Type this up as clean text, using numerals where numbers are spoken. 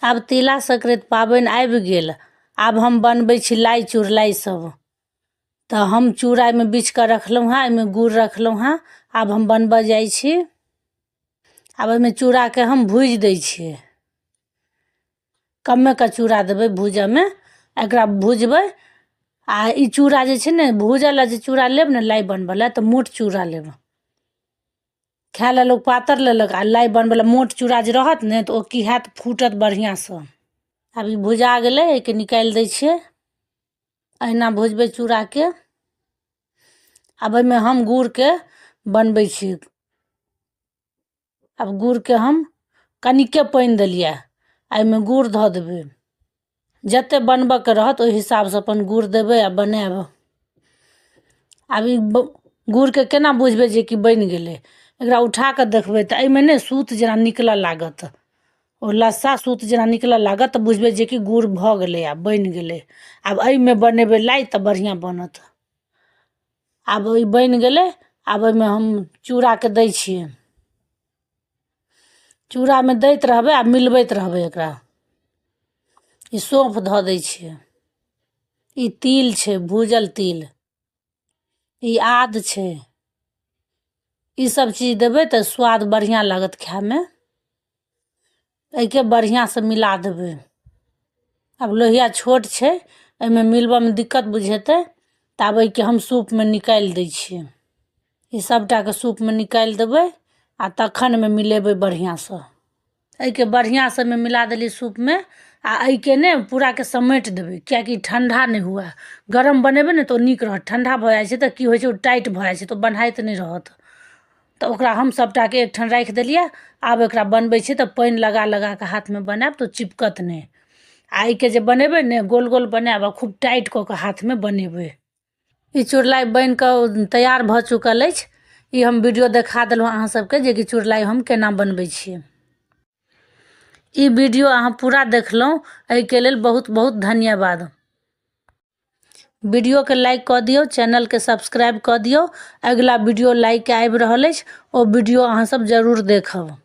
आब तिला संक्रान्ति पाबनि आबि गेल। आब हम बनबै छी लाइ चुड़लाइ सब। तऽ हम चूड़ा एहिमे बिछिकऽ रखलहुँ हँ, एहिमे गुड़ रखलहुँ हँ। आब हम बनबऽ जाइ छी। आब एहिमे चूड़ाके हम भुजि दै छियै। कम्मेके चूड़ा देबै भूजऽमे। एकरा भुजबै आ ई चूड़ा जे छै ने भूजऽ लए जे चूड़ा लेब ने लाइ बनबऽ लए, तऽ मोट चूड़ा लेब। खाय लए लोक पातर लेलक आ लाइ बनबै लए मोट चूड़ा जे रहत ने, तऽ ओ की हैत, फूटत बढ़िआँसँ। आब ई भुजा गेलै, एहिके निकालि दै छियै। अहिना भुजबै चूड़ाके। आब एहिमे हम गुड़के बनबै छी। आब गुड़के हम कनिके पानि देलियै, एहिमे गुड़ धऽ देबै। जतेक बनबऽके रहत, ओहि हिसाबसँ अपन गुड़ देबै आ बनायब। आब ई गुड़के केना बुझबै जे कि बनि गेलै? एकरा उठा कऽ देखबै तऽ एहिमे ने सूत जेना निकलऽ लागत, ओ लस्सा सूत जेना निकलऽ लागत, तऽ बुझबै जे कि गुड़ भऽ गेलै आ बनि गेलै। आब एहिमे बनेबै लाइ तऽ बढ़िआँ बनत। आब ई बनि गेलै। आब एहिमे हम चूड़ाके दै छियै। चूड़ामे दैत रहबै आ मिलबैत रहबै एकरा। ई सौँफ धऽ दै छियै। ई तिल छै, भूजल तिल। ई आद छै। ई सब चीज देबै तऽ स्वाद बढ़िआँ लागत खाइमे। एहिके बढ़िआँसँ मिला देबै। आब लोहिया छोट छै, एहिमे मिलबऽमे दिक्कत बुझेतै, तऽ आब एहिके हम सूपमे निकालि दै छियै। ई सबटाके सूपमे निकालि देबै आ तखन एहिमे मिलेबै बढ़िआँसँ। एहिके बढ़िआँसँ एहिमे मिला देलियै सूपमे आ एहिके ने पूराके समेट देबै, किएकि ठण्डा नहि हुए। गरम बनेबै ने तऽ ओ नीक रहत। ठण्डा भऽ जाइ छै तऽ की होइ छै, ओ टाइट भऽ जाइ छै, तऽ ओ बन्हाइत नहि रहत। तऽ ओकरा हम सबटाके एकठाम राखि देलियै। आब एकरा बनबै छियै तऽ पानि लगा लगा कऽ हाथमे बनायब तऽ ओ चिपकत नहि। आ एहिके जे बनेबै ने, गोल गोल बनायब आ खूब टाइट कऽ कऽ हाथमे बनेबै। ई चुड़लाइ बनिकऽ तैयार भऽ चुकल अछि। ई हम वीडियो देखा देलहुँ अहाँ सबके जेकि चुड़लाइ हम केना बनबै छियै। ई वीडियो अहाँ पूरा देखलहुँ, एहिके लेल बहुत बहुत धन्यवाद। वीडियोके लाइक कऽ दियौ, चैनलके सब्सक्राइब कऽ दियौ। अगिला वीडियो लाइक आबि रहल अछि, ओ वीडियो अहाँ सब जरूर देखब।